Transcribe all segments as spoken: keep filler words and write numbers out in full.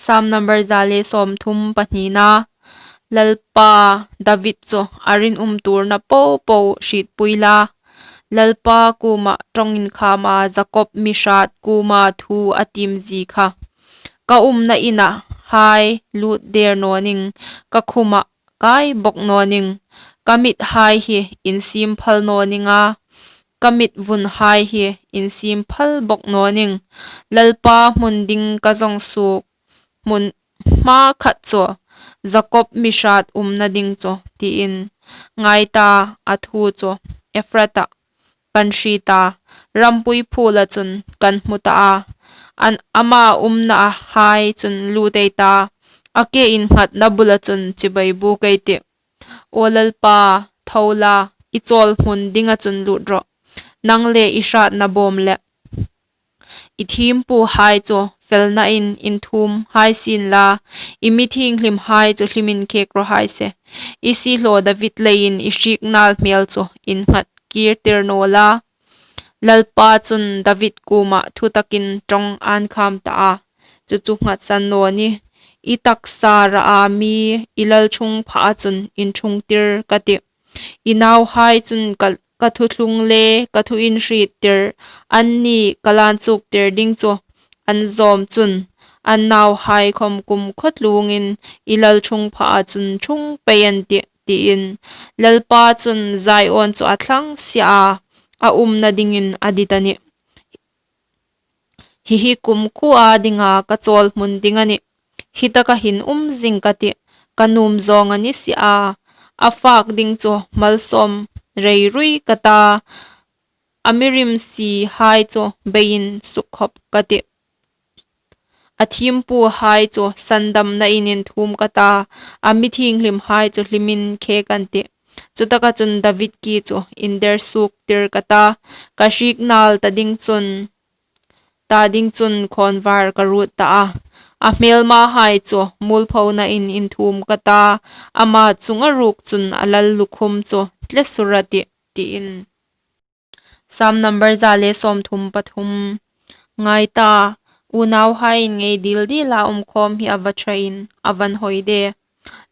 Sam number za le sawmthum pahnina. Lalpa, David chu a rinum tuorna popo hrietpui la. Lalpa kuoma ṭawng inkhama Jakob mi hrat kuoma thu a tiem zie kha. Ka umna ina hai lut der naw ning, ka khuma kai bawk naw ning, ka mit hai hi insiem phal naw ning a, ka mit vun hai hi insiem phal bawk naw ning. Lalpa hmun ding ka zawng suok, hmun hma khat chu Jakob mi hrat umna ding chu, tiin. Ngai ta, a thu chu Efrata kan hriet a, rampui phuola chun kan hmu ta a. An ama umna hai chun lut ei ta, a ke innghatna bula chun chibai buk ei tih. Aw Lalpa, tho la, i chawl hmun dinga chun lut rawh, nang le i hratna bawm le. I thiempu hai chu felna in inthuom hai sien la, i mi thienghlim hai chu hlimin khek raw hai se. I siehlaw David leiin i hriek nal hmel chu innghat kir tir naw la. Lalpa chun David kuoma thutakin ṭawng an kham ta a, chu chu nghatsan naw ni. I taksa raa mi, i lalṭhungphaa chun inṭhung tir ka tih. I nauhai chun ka, ka thuthlung le ka thu inhriettir, anni ka lan chuk tir ding chu an zawm chun, an nauhai khawm kumkhawtluongin i lalṭhungphaa chun ṭhung pei an tih, tiin. Lalpa chun Zion chu a thlang si a, a umna dingin a dit a nih. Hi hi kumkhuoa dinga ka chawl hmun ding a nih. Hi taka hin um zing ka tih, ka nuom zawng a ni si a. A fak ding chu malsawm rei rui ka ta, a mi rimsi hai chu beiin sukkhop ka tih. A thiempu hai chu sandamna in inthuom ka ta, a mi thienghlim hai chu hlimin khek an tih. Chu taka chun David ki chu inder suok tir ka ta, ka hriek nal ta ding chun, ta ding chun khawnvar ka ruot ta a. A hmelma hai chu muolphona in inthuom ka ta, ama chunga ruok chun a lallukhum chu tle sur a tih, tiin. Sam number za le sawmthum pathum. Ngai ta, unauhaiin ngei dil dila um khawm hi a va ṭhain, a van hoi de.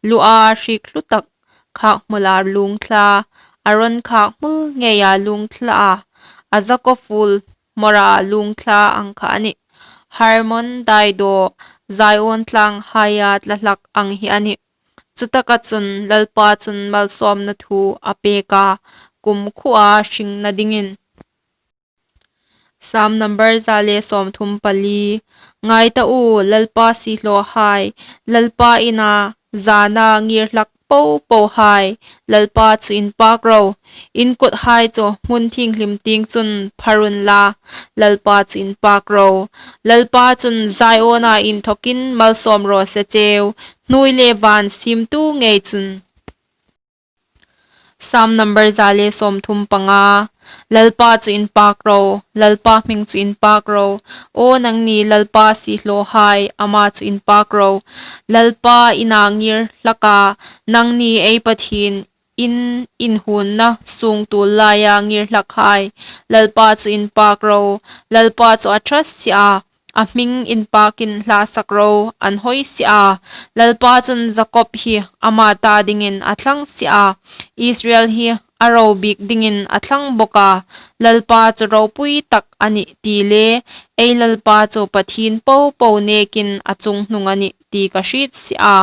Lua hriek hlu tak, khak hmula lungthla, Aron khak hmul ngeia lungthla a, a Jakob fuol mora lungthla ang kha a nih. Hermon daidaw, Zion tlang haia tla hlak ang hi a nih. Chu taka chun Lalpa chun malsawmna thu a pek a, kumkhuoa hringna dingin. Sam number za le sawmthum pali. Ngai ta u, Lalpa siehlawhai, Lalpa ina zana ngir hlak popo hai, Lalpa chu inpak ro. In kut hai chu hmun thienghlim tieng chun phar unla, Lalpa chu inpak ro. Lalpa chun Ziona inthokin malsawm raw se cheu, hnuoi le van siemtu ngei chun. Sam number za le sawmthum panga. Lalpa chu inpak ro, Lalpa hming chu inpak ro. Aw nangni Lalpa siehlawhai, ama chu inpak ro. Lalpa ina ngir hlaka, nangni ei Pathien in inhuonna sung tul laia ngir hlakhai, Lalpa chu inpak ro. Lalpa chu a ṭha si a, a hming inpakin hla sak ro, an hoi si a. Lalpa chun Jakob hi ama ta dingin a thlang si a, Israel hi a ro bik dingin a thlang bawk a. Lalpa chu ropui tak a nih ti le, ei Lalpa chu Pathien popo nekin a chunghnung a nih ti ka hriet si a.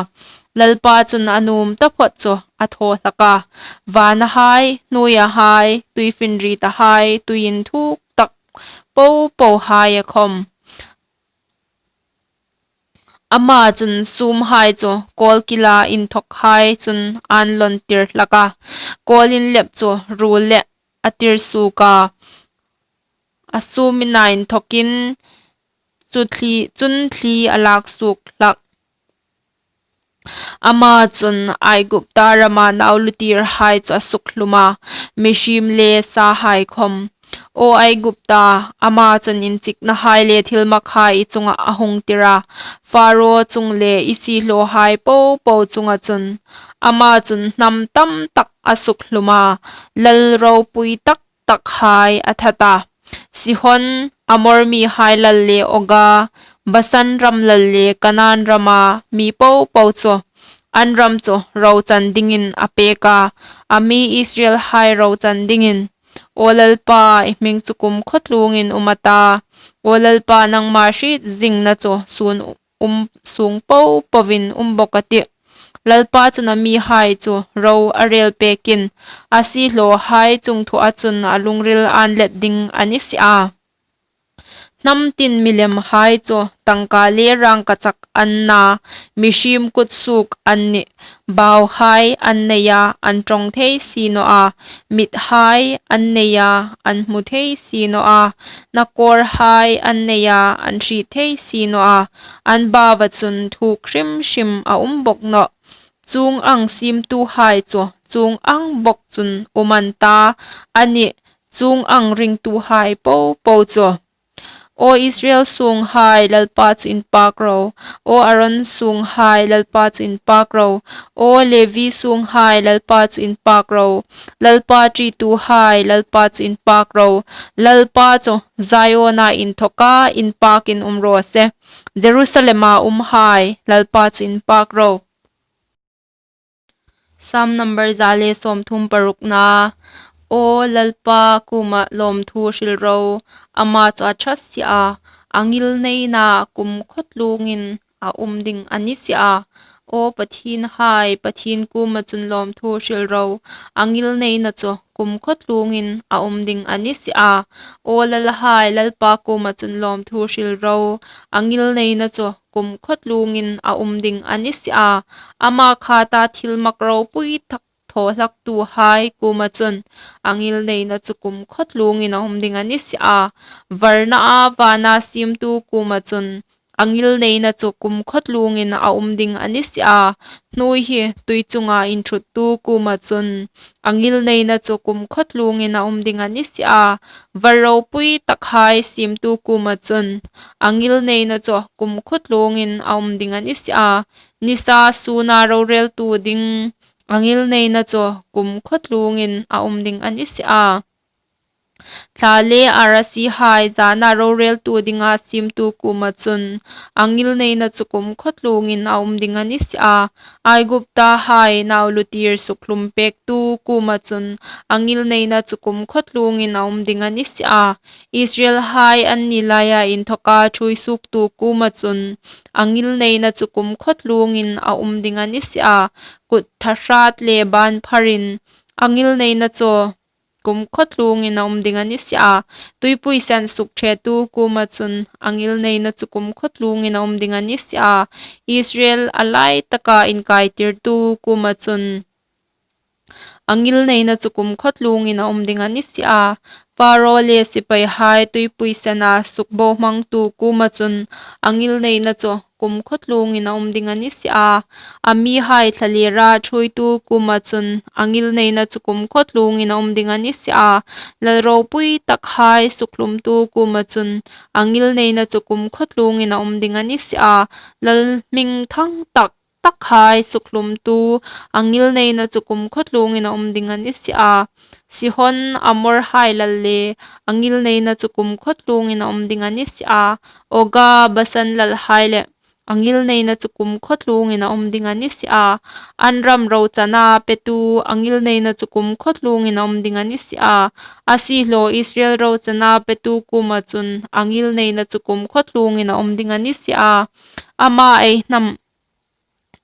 Lalpa chun a nuom taphawt chu a thaw hlak a. Vanahai, hnuoiahai, tuifinrietahai, tui inthuk tak popohai a khawm. Ama chun sumhai chu kawlkila inthokhai chun an lawn tir hlak a. Kawl inlep chu ruol le a tir suok a. A sum ina inthokin chu thli, chun thli a lak suok hlak. Ama chun Aigupta rama nau lutirhai chu a sukhlum a, mihriem le sahai khawm. Aw Aigupta, ama chun inchiknahai le thilmakhai i chunga a hung tir a, Faro chung le i siehlawhai popo chunga chun. Ama chun hnam tam tak a sukhlum a, lal ropui tak takhai a that a. Sihon, Amor mihai lal le Oga, Basan ram lal le Kanaan rama mi popo chu an ram chu rochan dingin a pêk a, a mi Israelhai rochan dingin. Aw Lalpa, i hming chu kumkhawtluongin um a ta, aw Lalpa, nangma hriet zingna chu sun um, sung popoin um bawk a tih. Lalpa chun a mihai chu ro a rêl pêkin, a siehlawhai chungthuah chun a lungril ân let ding a ni si a. Hnam tin milimhai chu tangka le rângkachak an na, mihriem kutsuok an nih. Bauhai an nei a, an ṭawng thei si naw a, mithai an nei a, an hmu thei si naw a, nakawrhai an nei a, an hriet thei si naw a, an baua chun thuok hrim hrim a um bawk nawh. Chuong ang siemtuhai chu chuong ang bawk chun um an ta, a nih, chuong ang ringtuhai popo chu. Aw Israel sunghai, Lalpa chu inpâk ro. Aw Aron sunghai, Lalpa chu inpâk ro. Aw Levi sunghai, Lalpa chu inpâk ro. Lalpa ṭituhai, Lalpa chu inpâk ro. Lalpa chu Ziona inthawka inpâkin um raw se. Jerusalema umhai, Lalpa chu inpâk ro. Sam number za le sawmthum parukna. Aw Lalpa kuoma lawmthu hril ro, ama chu a ṭha si a, a ngilneina kumkhawtluongin a um ding a ni si a. Aw pathienhai, Pathien kuoma chun lawmthu hril ro, a ngilneina chu kumkhawtluongin a um ding a ni si a. Aw lalhai, Lalpa kuoma chun lawmthu hril ro, a ngilneina chu kumkhawtluongin a um ding a ni si a. Ama khata thilmak ropui tak thaw hlaktuhai kuoma chun a ngilneina chu kumkhawtluongin a um ding a ni si a. Varna a vana siemtu kuoma chun a ngilneina chu kumkhawtluongin a um ding a ni si a. Hnuoi hi tui chunga inṭhuttu kuoma chun a ngilneina chu kumkhawtluongin a um ding a ni si a. Var ropui takhai siemtu kuoma chun a ngilneina chu kumkhawtluongin a um ding a ni si a. Nisa suna rorêltu ding a ngilneina chu kumkhawtluongin a um ding a ni si a. Thla le arasihai zana rorêltu dinga siemtu kuoma chun a ngilneina chu kumkhawtluongin a um ding a ni si a. Aiguptahai nau lutir sukhlum pêktu kuoma chun a ngilneina chu kumkhawtluongin a um ding a ni si a. Israelhai an ni laia inthawka ṭhuoi suoktu kuoma chun a ngilneina chu kumkhawtluongin a um ding a ni si a. Kut ṭha hrat le ban pharin a ngilneina chu kumkhawtluongin a um ding a ni si a. Tuipui sen sukṭhetu kuoma chun a ngilneina chu kumkhawtluongin a um ding a ni si a. Israel a lai taka inkaitirtu kuoma chun a ngilneina chu kumkhawtluongin a um ding a ni si a. Pharaoh le sipaihai tuipui sena sukbohmangtu kuoma chun a ngilneina chu kumkhawtluongin a um ding a ni si a. A mihai thla le ra ṭhuoitu kuoma chun a ngilneina chu kumkhawtluongin a um ding a ni si a. Lal ropui takhai sukhlumtu kuoma chun a ngilneina chu kumkhawtluongin a um ding a ni si a. Lal hmingthang tak takhai sukhlumtu a ngilneina chu kumkhawtluongin a um ding a ni si a. Sihon Amorhai lal le a ngilneina chu kumkhawtluongin a um ding a ni si a. Og a Basan lalhai le a ngilneina chu kumkhawtluongin a um ding a ni si a. An ram rochana petu a ngilneina chu kumkhawtluongin a um ding a ni si a. A siehlaw Israel rochana petu kuoma chun a ngilneina chu kumkhawtluongin a um ding a ni si a. Ama ei hnam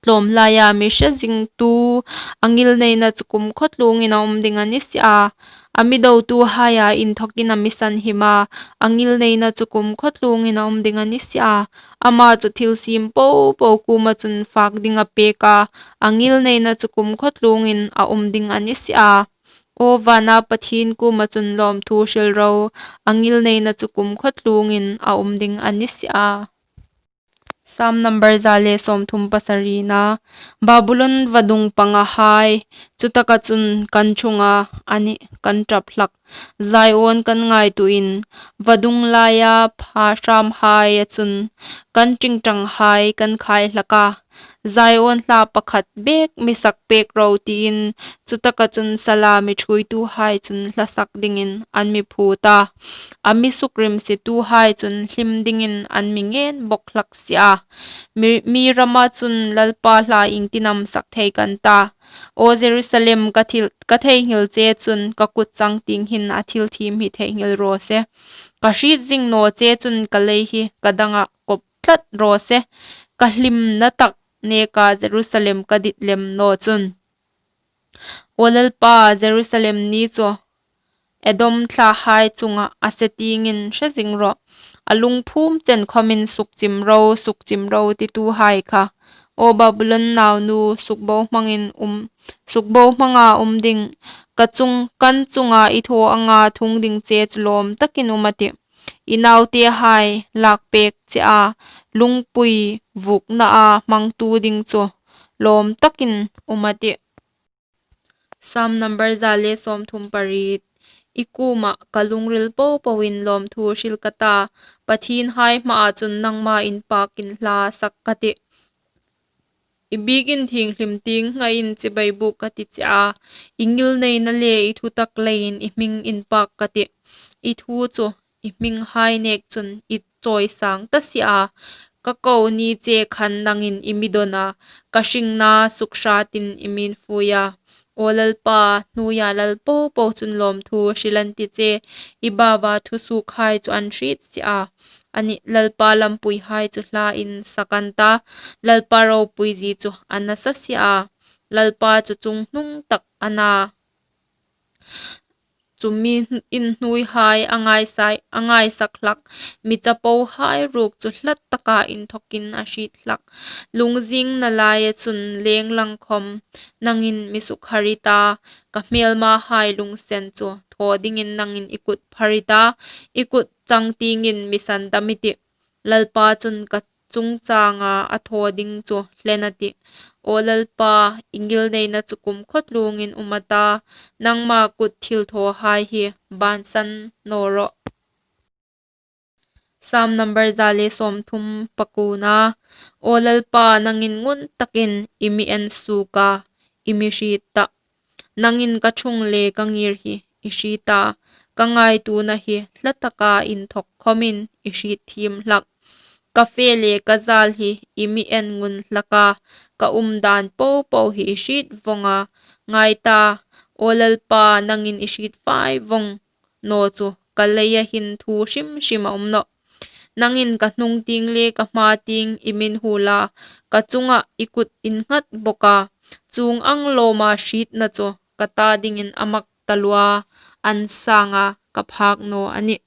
tlawm laia mi hre zingtu a ngilneina chu kumkhawtluongin a um ding a ni si a. A mi dotuhaia inthawkin a mi sanhim a, a ngilneina chu kumkhawtluongin a um ding a ni si a. Ama chu thil siem popo kuoma chun fak ding a pêk a, a ngilneina chu kumkhawtluongin a um ding a ni si a. Aw vana Pathien kuoma chun lawmthu hril ro, a ngilneina chu kumkhawtluongin a um ding a ni si a. Sam number za le sawmthum pasarina. Babulon vadung pangahai, chutaka chun kan ṭhung a, a nih, kan ṭap hlak. Zion kan ngaituoin, vadung laia pha hramhaia chun kan ṭingṭanghai kan khai hlak a. Zion hla pakhat bek mi sak pek ro, tiin chutaka chun sala mi ṭhuoituhai chun hla sak dingin an mi phut a. A mi sukrimsituhai chun hlim dingin an mi ngen bawk hlak si a. Mi, mi rama chun Lalpa hla iengtin am sak thei kan ta? Aw Jerusalem, ka thil, ka theinghil che chun ka kut changtieng hin a thil thiem hi theinghil raw se. Ka hriet zing naw che chun ka lei hi ka dangah kawp tlat raw se. Ka hlimna tak neka Jerusalem ka dit lem naw chun. Aw Lalpa, Jerusalem ni chu Edom thlahai chunga a se tiengin hre zing rawh. A lungphum chen khawmin sukchim ro, sukchim ro tituhai kha. Aw Babulon naunu, sukbohmangin um, sukbohmanga um ding, ka chung, kan chunga i thaw anga thung ding che chu lawm takin um a tih. I nautehai lak pek che a, lungpui vukna a hmangtu ding chu lawm takin um a tih. Sam number za le sawmthum pariet. I kuoma ka lungril popoin lawmthu hril ka ta, Pathienhai hmaa chun nangma inpakin hla sak ka tih. I biekin thienghlim tieng ngaiin chibai buk ka ti che a, i ngilneina le i thutak leiin i hming inpak ka tih. I thu chu i hminghai nek chun i chawisang ta si a. Ka ko ni che khan nangin i mi dawn a, ka hringna sukhrâtin i mi fui a. Aw Lalpa, hnuoia lal popo chun lawmthu hril an ti che, i baua thusuokhai chu an hriet si a. Ani, Lalpa lampuihai chu hlain sak an ta, Lalpa ropuizie chu a nasa si a. Lalpa chu chungnung tak a na. Chu mi inhnuoihai a ngaisai, a ngaisak hlak, mi chapohai ruok chu hlat taka inthawkin a hriet hlak. Lungzingna laia chun leng lang khawm nangin mi sukha ri ta, ka hmelmahai lungsen chu thaw dingin nangin i kut pha ri ta, i kut changtiengin mi sandam i tih. Lalpa chun ka chungchanga a thaw ding chu hlen a tih. Aw Lalpa, i ngilneina chu kumkhawtluongin um a ta, nangma kut thilthawhai hi bansan naw rawh. Sam number za le sawmthum pakuona. Aw Lalpa, nangin ngun takin i mi en suok a, i mi hriet ta. Nangin ka ṭhung le ka ngir hi i hriet a, ka ngaituona hi hla taka inthawk khawmin i hriet thiem hlak. Ka fe le ka zal hi i mi en ngun hlak a, ka umdan popo hi i hriet vawng a. Ngai ta, aw Lalpa, nangin i hriet fai vawng naw chu ka leia hin thu hrim hrim a um nawh. Nangin ka hnung tieng le ka hma tieng i mi huol a, ka chunga i kut i nghat bawk a. Chuong ang lawma hrietna chu ka ta dingin a mak taluo a, an sanga ka phak naw a nih.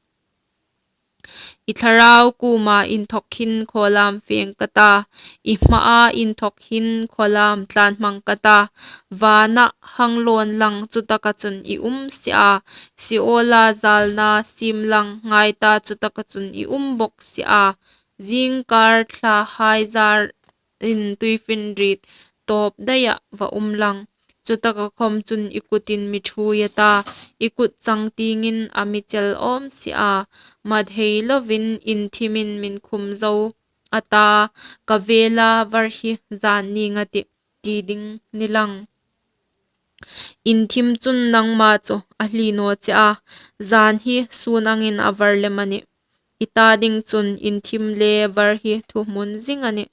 I thlarau kuoma inthawk hin khawlam feng ka ta, i hmaa inthawk hin khawlam tlanhmang ka ta. Vana hang lawn lang chutaka chun i um si a, Seola zalna siem lang ngai ta, chutaka chun i um bawk si a. Zingkar thlahai zarin tuifinriet tawp daia va um lang. Chutaka khawm chun i kutin mi ṭhuoi a ta, i kut changtiengin a mi chel awm si a. Mat hei lovin inthimin min khum zo a ta, ka vela var hi zan ning a tih, ti ding ni lang. Inthim chun nangma chu a hli naw che a, zan hi sun angin a var lem a nih. I ta ding chun inthim le var hi thuhmun zing a nih.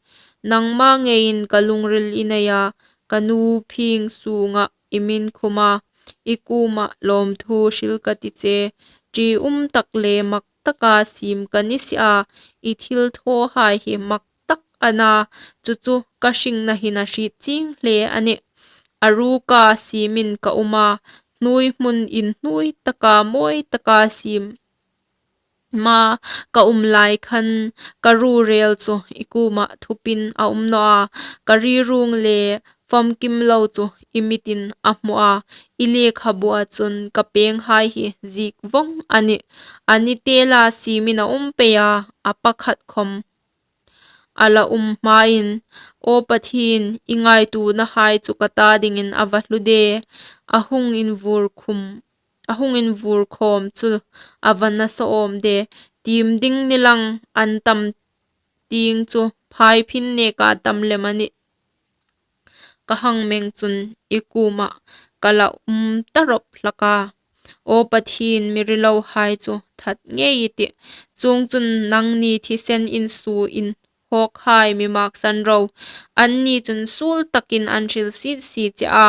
Nangma ngeiin ka lungril i nei a, ka nu phing sunga i mi khum a, i kuoma lawmthu hril ka ti che. Ṭium tak le mak taka siem ka ni si a, i thilthawhai hi mak tak a na, chu chu ka hringna hin a hriet chieng hle a nih. A ruka siemin ka um a, hnuoi hmun inhnuoi taka mawi taka siem ma ka um lai khan ka ru rel chu i kuoma thupin a um naw a, ka ri rung le famkim lo chu i mitin a hmu a, i lekhabua chun ka penghai hi ziek vawng a nih. A ni tela siemin a um pei a, a pakhat khawm a la um hmain, aw Pathien, i ngaituonahai chu ka ta dingin a va hlu de, a hung invur khum, a hung invur khawm chu a va nasa awm de, tiem ding ni lang, an tam tieng chu phaiphin neka tam lem a nih. ka hang meng chun i kuomah ka la um ta rawp hlak a. Aw Pathien, mi rilohai chu that ngei i tih. Chuongchun nangni thisen insuo inhawkhai mi maksan ro. Anni chun suol takin an hril sit sit che a,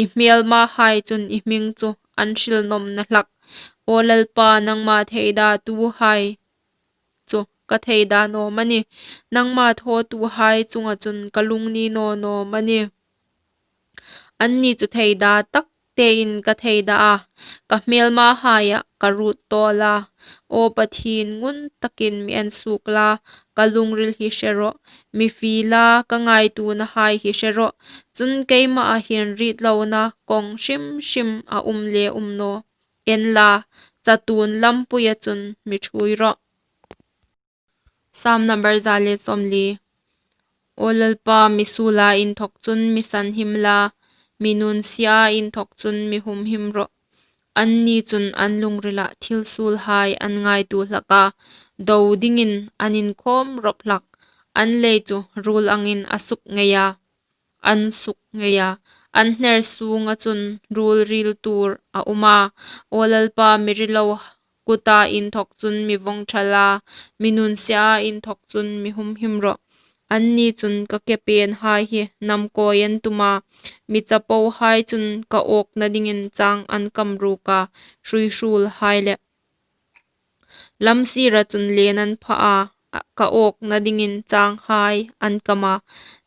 i hmêlmahai chun i hming chu an hril nawmna hlak. Aw Lalpa, nangma theidatuhai chu ka theida naw am a nih? Nangma thawtuhai chunga chun ka lung ni naw naw am a nih? Anni chu theida tak tein ka theida a, ka hmêlmahaia ka ruot tawl a. Aw Pathien, ngun takin mi en suok la, ka lungril hi hre rawh. Mi fie la, ka ngaituonahai hi hre rawh. Chun keimaa hin ritlona kawng hrim hrim a um le um naw en la, chatuon lampuia chun mi ṭhuoi rawh. Sam number za le sawmli. Aw Lalpa, mi suola inthawk chun mi sanhim la, mi nunsia inthawk chun mi humhim rawh. Anni chun an lungrila thil suolhai an ngaituo hlak a, do dingin an inkhawm rawp hlak. An lei chu ruol angin a suk ngei a, an suk ngei a, an hner sunga chun ruol ril tur a um a. Aw Lalpa, mi rilo kuta inthawk chun mi vawng ṭha la, mi nunsia inthawk chun mi humhim rawh. Anni chun ka ke penhai hi nam kawi an tum a, mi chapohai chun ka awkna dingin chang an kam ruk a, hrui hruolhai le lam sira chun len an pha a, ka awkna dingin changhai an kam a.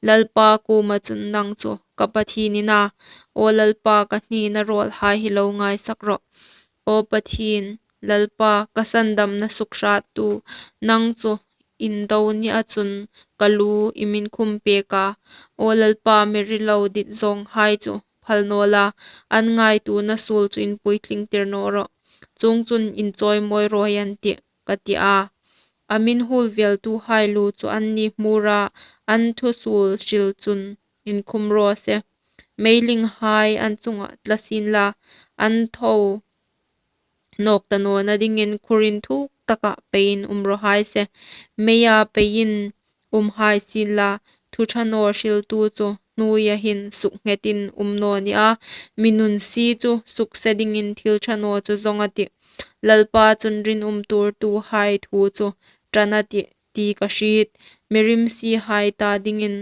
Lalpa kuoma chun nang chu ka Pathien i na, aw Lalpa, ka hnina rawlhai hi lo ngaisak rawh. Aw Pathien, Lalpa, ka sandamna sukhratu, nang chu indo nia chun ka lu i min khum pek a. Aw Lalpa, mi rilo dit zawnghai chu phal naw la, an ngaituona suol chu inpuitlingtir naw rawh. Chuongchun inchawimawi rawi an tih, ka ti a. A min huolveltuhai lu chu anni hmura an thusuol hril chun inkhum raw se. Meilinghai an chunga tla sien la, an tho nawk ta nawna dingin khur inthuk taka peiin um raw hai se. Meia peiin um hai sien la, thu ṭha naw hriltu chu hnuoia hin suknghetin um naw nia, mi nunsi chu sukse dingin thil ṭha naw chu zawng a tih. Lalpa chun rinum tuortuhai thu chu ṭan a tih ti ka hriet. Mi rimsihai ta dingin,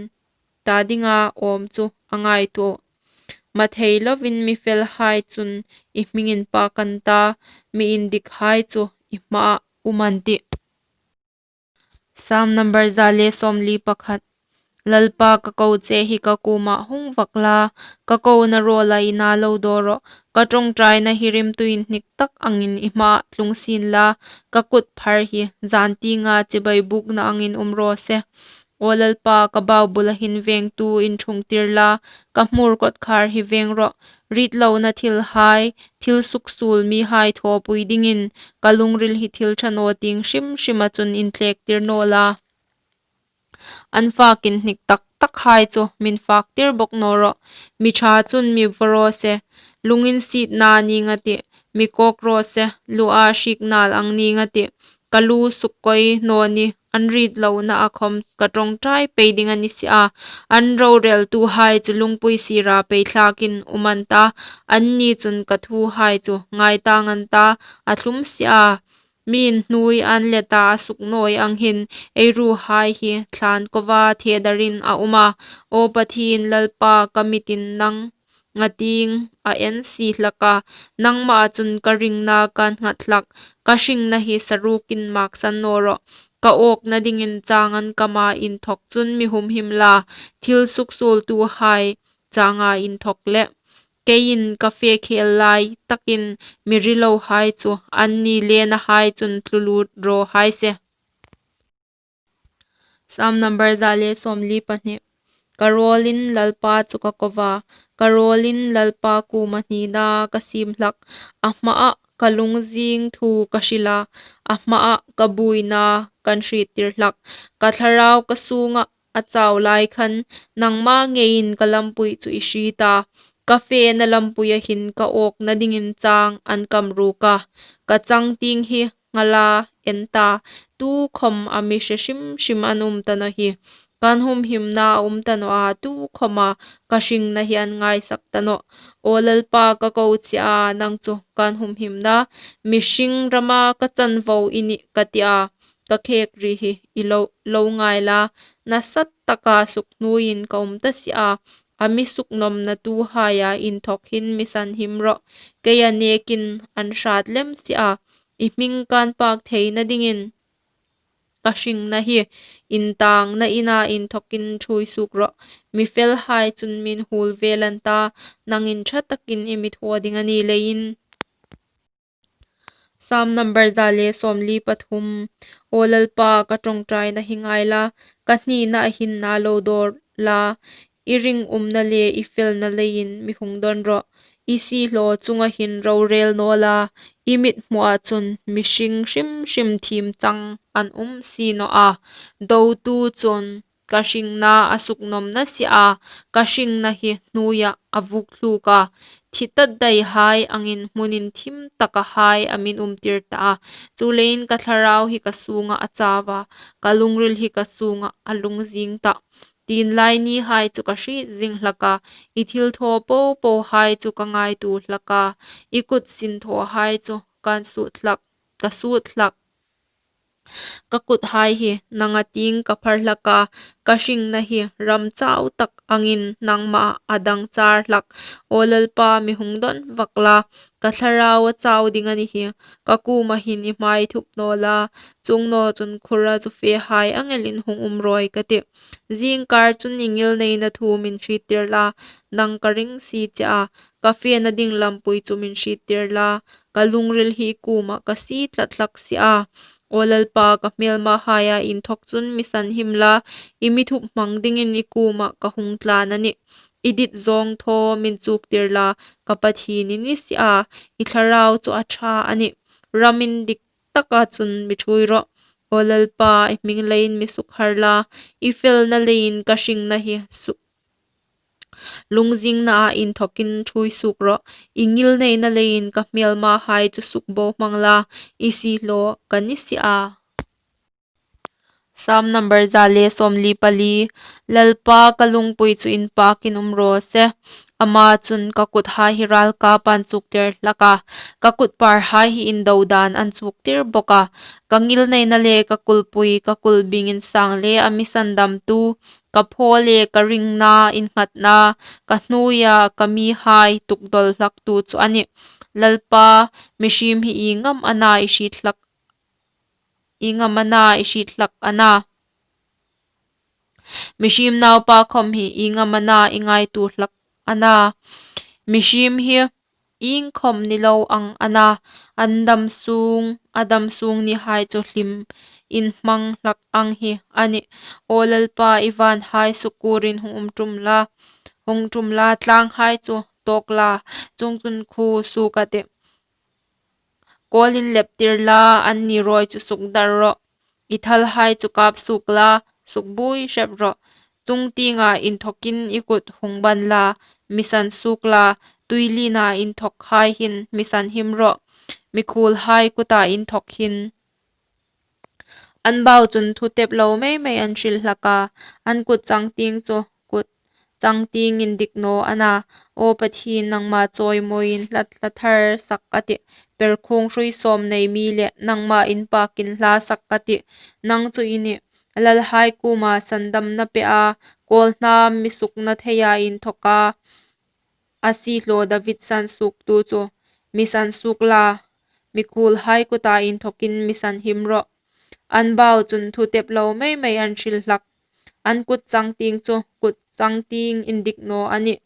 ta dinga awm chu a ngaituo. Mathei lovin mi felhai chun i hming inpak an ta, mi indikhai chu i hmaa um an tih. Sam number za le sawmli pakhat. Lalpa, ka ko che hi ka kuoma hung vak la, ka kona rawla i na lo daw rawh. Ka ṭawngṭaina hi rimtui inhnik tak angin i hmaa tlung sien la, ka kut phar hi zan tienga chibai bukna angin um raw se. Aw Lalpa, ka bau bula hin vengtu inṭhungtir la, ka hmur kawtkhar hi veng rawh. Ritlona thilhai, thil suksuol mihai thawpui dingin ka lungril hi thil ṭha naw tieng hrim hrima chun intlektir naw la. An fak inhnik tak takhai chu min faktir bawk naw rawh. Mi ṭha chun mi vaw raw se, lunginsietna ning a tih, mi kawk raw se, lua hriek nal ang ning a tih. Ka lu sukkawi naw ni, an ritlona a khawm ka ṭawngṭai pei ding a ni si a. An roreltuhai chu lungpui sira pei thlakin um an ta, anni chun ka thuhai chu ngai tang an ta, a thlum si a. Mi inhnuoi an leta a suknawi ang hin ei ruhai hi thlan koa thehdarin a um a. Aw Pathien Lalpa, ka mitin nang a tieng a en si hlak a, nangmaa chun ka ringna kan nghat hlak. Ka hringna hi sarukin maksan naw rawh. Ka awkna dingin chang an kama inthawk chun mi humhim la, thil suksuoltuhai changa inthawk le. Keiin ka fe khel lai takin mi rilohai chu anni lenahai chun tlu lut raw hai se. Sam number za le sawmli pahni. Ka rawlin Lalpa chu ka ko a, ka rawlin Lalpa kuoma hnina ka siem hlak. A hmaa ka lungzing thu ka hril a, a hmaa ka buoina kan hriettir hlak. Ka thlarau ka sunga a chau lai khan, nangma ngeiin ka lampui chu i hriet a. Ka fena lampuia hin ka awkna dingin chang an kam ruk a. Ka changtieng hi nghala en ta, tukhawm a mi hre hrim hrim an um ta naw hi. Kan humhimna a um ta naw a, tukhawma ka hringna hi an ngaisak ta nawh. Aw Lalpa, ka ko che a, nang chu kan humhimna, mihring rama ka chanvo i nih ka ti a, ka khekri hi i lo, lo ngai la, nasa taka sukhnuoiin ka um ta si a, a mi suknawmnatuhaia inthawk hin mi sanhim rawh. Kei a nekin an hrat lem si a, i hming kan pak theina dingin ka hringna hi intangna ina inthawkin ṭhuoi suok rawh. Mi felhai chun min huol vel an ta, nangin ṭha takin i mi thaw ding a ni leiin. Sam number za le sawmli pathum. Aw Lalpa, ka ṭawngṭaina hi ngai la, ka hnina a hinna lo dawn la, i ringumna le i felna leiin mi hung dawn rawh. I siehlaw chunga hin ro rel naw la, i mithmua chun mihring hrim hrim thiem chang an um si naw a. Dotu chun ka hringna a suknawmna si a, ka hringna hi hnuoia a vuk thluk a. Thi ta daihai angin hmun inthim takahai a min umtir ta a. Chuleiin ka thlarau hi ka sunga a chau a, ka lungril hi ka sunga a lungzing ta. Tienlai nihai chu ka hriet zing hlak a, i thilthaw popohai chu ka ngaituo hlak a, i kut sinthawhai chu kan sut hlak, ka sut hlak. Ka kuthai hi nanga tieng ka phar hlak a, ka hringna hi ram chau tak angin nangmaa a dangchar hlak. Aw Lalpa, mi hung dawn vak la, ka thlarau a chau ding a ni hi. Ka kuoma hin i hmai thup naw la, chuong naw chun khura chu fehai ang elin hung um rawi ka tih. Zingkar chun i ngilneina thu min hriettir la, nang ka ring si che a, ka fena ding lampui chu min hriettir la, ka lungril hi i kuoma ka sie tlat hlak si a. Aw Lalpa, ka hmelmahaia inthawk chun mi sanhim la, i mi thup hmang dingin i kuoma ka hung tlan a nih. I dit zawng thaw min chuktir la, ka Pathien i ni si a, i thlarau chu a ṭha a nih. Ram indik taka chun mi ṭhuoi rawh. Aw Lalpa, i hming leiin mi sukhar la, i felna leiin ka hringna hi su-, lungzingnaa inthawkin ṭhuoi suok rawh. I ngilneina leiin ka hmelmahai chu sukbo hmang la, i siehlaw ka ni si a. Sam number za le sawmli pali. Lalpa, ka lungpui chu inpakin um raw se. Ama chun ka kuthai hi ralkap an chuktir hlak a, ka kutparhai hi indo dan an chuktir bawk a. Ka ngilneina le ka kulpui, ka kulbing insang le a mi sandamtu, ka phaw le ka ringna innghatna, ka hnuoia ka mihai tukdawl hlaktu chu a nih. Lalpa, mihriem hi ieng am a na i hriet hlak, ieng am a na i hriet hlak a na. Mihriem naupa khawm hi ieng am a na i ngaituo hlak a na. Mihriem hi iengkhawm ni lo ang a na, an dam sung, a dam sung nihai chu hlim inhmang hlak ang hi a nih. Aw Lalpa, i vanhai sukkurin hung um ṭum la, hung ṭum la, tlanghai chu tawk la, chuongchun khuo suok a tih. Kawlin leptir la, anni rawi chu sukdar rawh. I thalhai chu kap suok la, sukbuoi hrep rawh. Chungtienga inthawkin i kut hung ban la, mi san suok la, tuilina inthawkhai hin mi sanhim rawh. Mikhuolhai kuta inthawk hin. An bau chun thu tep lo mei mei an hril hlak a, an kut changtieng chu kut changtieng indik naw a na. Aw Pathien, nangma chawimawiin hla, hla thar sak ka tih. Perkhuong hrui sawm nei mi le nangma inpakin hla sak ka tih. Nang chu i nih. Lalhai kuoma sandamna pe a, kawlhnam mi sukna theia inthawka a siehlaw David san suoktu chu mi san suok la, mikhuolhai kuta inthawkin mi sanhim rawh. An bau chun thu tep lo mei mei an hril hlak. An kut changtieng chu kut changtieng indik naw a nih.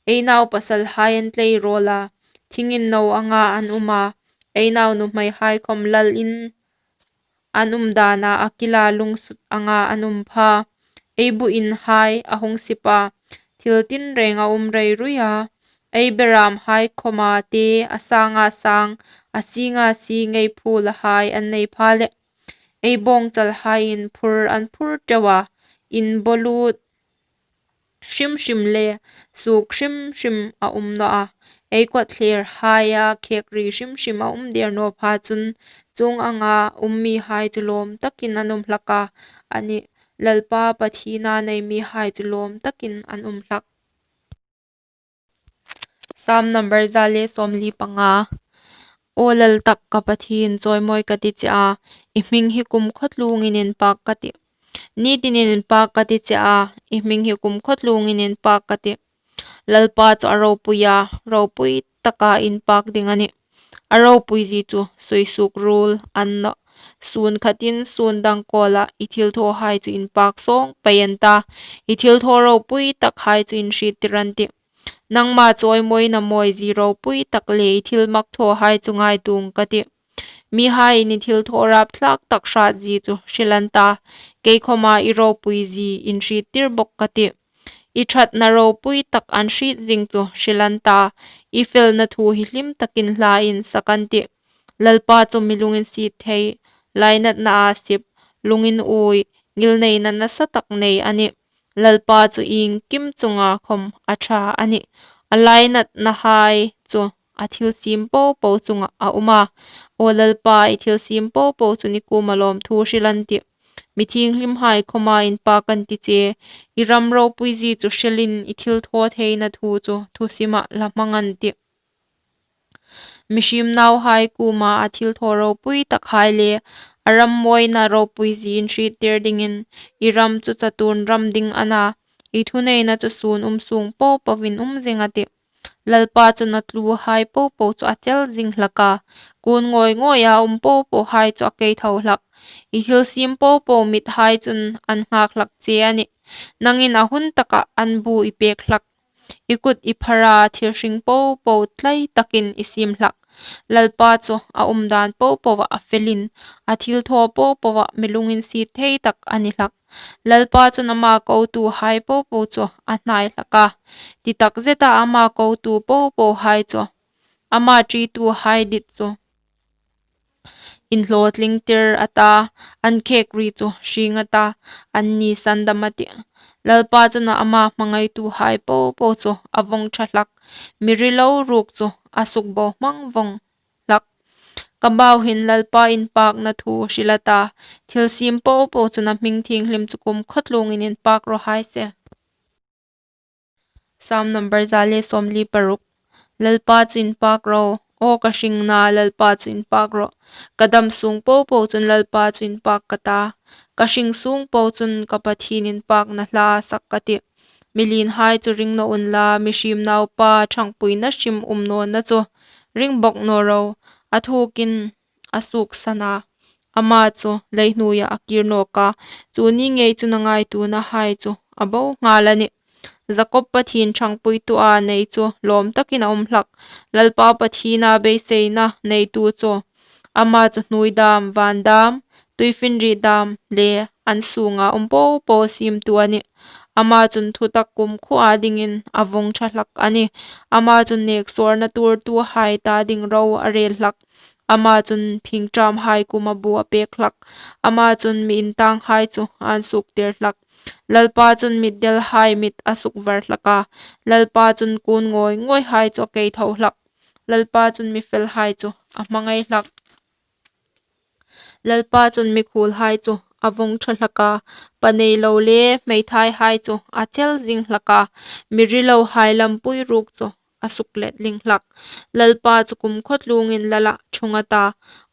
Ei naupasalhai an tlei raw la, thingin no anga an um a, ei naunuhmeihai khawm lalin an um dana a kila lungsut anga an um pha. Ei bu inhai a hung sip a, thil tinreng a um rei rui a. Ei beramhai khawma te a sanga sang, a singa si ngei phulahai an nei pha le. Ei bawngchalhaiin phur an phur teu a, inbawlut hrim hrim le suok hrim hrim a um naw a. Ei kawtthlirhaia khekri hrim hrim a um der naw pha chun, chuong anga um mihai chu lawm takin an um hlak a, a nih. Lalpa Pathiena nei mihai chu lawm takin an um hlak. Sam number za le sawmli panga. Aw lal tak ka Pathien, chawimawi ka ti che a, i hming hi kumkhawtluongin inpak ka tih. Ni tinin inpak ka ti che a, i hming hi kumkhawtluongin inpak ka tih. Lalpa chu a ropui a, ropui taka inpak ding a nih. A ropuizie chu suisuok ruol a ni nawh. Sun khatin sun dang kawla i thilthawhai chu inpak sawng pei an ta. I thilthaw ropui takhai chu inhriettir an tih. Nangma chawimawina mawizie ropui tak le i thil mak thawhai chu ngaituo ka tih. Mihaiin i thilthaw rapthlak tak hratzie chu hril an ta. Kei khawma i ropuizie inhriettir bawk ka tih. I ṭhatna ropui tak an hriet zing chu hril an ta. I felna thu hi hlim takin hla insak an tih. Lalpa chu mi lunginsiet thei, lainatnaa sip, lunginui, ngilneina nasa tak nei a nih. Lalpa chu iengkim chunga khawm a ṭha a nih. A lainatnahai chu a thilsiem popo chunga a um a. Aw Lalpa, i thilsiem popo chun i kuoma lawmthu hril an tih. Mi thienghlimhai khawma inpak an ti che. I ram ropuizie chu hrilin i thilthawtheina thu chu thusima la hmang an tih. Mihriem nauhai kuoma a thilthaw ropui takhai le a ram mawina ropuizie inhriettir dingin i ram chu chatuon ram ding a na. I thuneina chu sun um sung popoin um zing a tih. Lalpa chun a tluhai popo chu a chel zing hlak a. Kun ngawi ngawia um popohai chu a kei tho hlak. I thilsiem popo mithai chun an nghak hlak che a nih. Nangin a hun taka an bu i pek hlak. I kut i phara thil hring popo tlai takin i siem hlak. Lalpa chu a umdan popoa a felin, a thilthaw popoa mi lunginsiet thei tak a ni hlak. Lalpa chun ama kotuhai popo chu a hnai hlak a. Ti tak zeta ama kotu popohai chu, ama ṭituhai dit chu inhlawtlingtir a ta, an khek ri chu hring a ta, an ni sandam a tih. Lalpa chun ama hmangaituhai popo chu a vawng ṭha hlak. Mi rilo ruok chu a sukbohmang vawng hlak. Ka bau hin Lalpa inpakna thu hril a ta, thilsiem popo chun a hming thienghlim chu kumkhawtluongin inpak raw hai se. Sam number za le sawmli paruk. Lalpa chu inpak ro, aw ka hringna, Lalpa chu inpak ro. Ka dam sung popo chun Lalpa chu inpak ka ta. Ka hring sung po chun ka Pathien inpakna hla sak ka tih. Mi lienhai chu ring naw unla, mihriem naupa ṭhangpuina hrim um nawna chu ring bawk naw ro. A thukin a suoksan a, ama chu leihnuoia a kir nawk a, chu ni ngei chun a ngaituonahai chu a bo nghal a nih. Jakob Pathien ṭhangpuitua nei chu lawm takin a um hlak. Lalpa Pathiena beiseina neitu chu, ama chu hnuoi dam, van dam, tuifinriet dam le an sunga um popo siemtu a nih. Ama chun thutak kumkhuoa dingin a vawng ṭha hlak a nih. Ama chun neksawrna tuortuhai ta ding ro a rel hlak. Ama chun phingṭamhai kuoma bu a pek hlak. Ama chun mi intanghai chu an suoktir hlak. Lalpa chun mitdelhai mit a sukvar hlak a. Lalpa chun kun ngawi ngawihai chu a kei tho hlak. Lalpa chun mi felhai chu a hmangai hlak. Lalpa chun mikhuolhai chu a vawng ṭha hlak a, pa nei lo le hmeithaihai chu a chel zing hlak a, mi rilohai lampui ruok chu a sukletling hlak. Lalpa chu kumkhawtluongin lala ṭhung a ta,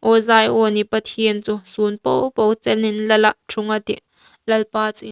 aw Zion i Pathien chu sun popo chenin lala ṭhung a tih. Lalpa chu